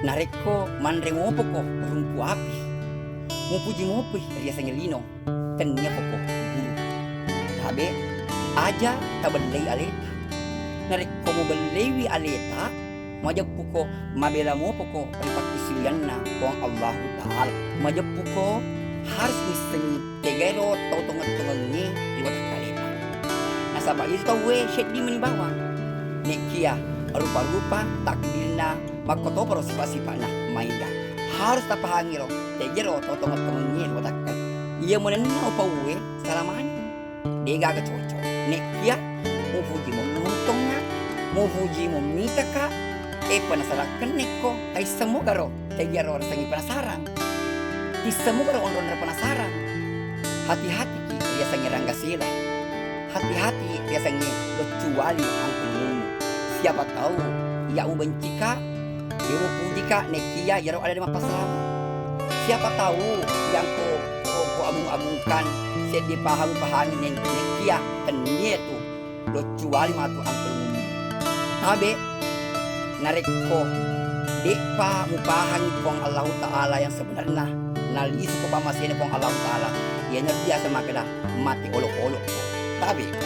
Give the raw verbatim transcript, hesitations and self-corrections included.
Narekko manre mopoko rumpu api, mupuji mopi riasengnge lino, tennia poko guru. Tabe, aja tabellei aleta. Narekko mubelleiwi aleta, majeppuko mabela mopoko ri pakkisiwianna Puang Allahu Ta'ala. Majeppuko harus missengngi tegaero tau tongeng-tongengnge ri watakkaleta. Nasaba iyetu tauwe seddi meni bawang. Nekkia rupa-rupa takdirna makkotoparo sipa-sipa'na maega. Harus tapahangiro tegaero tau tongeng-tongengnge ri watakkaleta. Iya manenna upauwe salamani. Degaga cocok. Nekkia mufuji monno untongnga, mufuji mommitaka, e penasarakkennekko, taisseng mogaro, tegaro rasengngi penasarang. Tisseng mogaro onrong penasarang. Hati-hati ki riasengnge rangga sela. Hati-hati riasengnge loccuwali angkulumummu. Siapa tahu iya ubencika, iya mupujika, nekkia iyaro ada mappasamu. Siapa tahu yang ko, ko, ko agung-agungkan, seddi pahang-pahangi nen-, nekkia tennia tu loccuwali matu angkulumummu. Tabe, narekko de'pa mupahangi Puang Allahu Ta'ala yang sebenarnya, nalisuko pamasena Puang Allahu Ta'ala, iyanaro biasa makkeda mate olok-olokko. Tabe.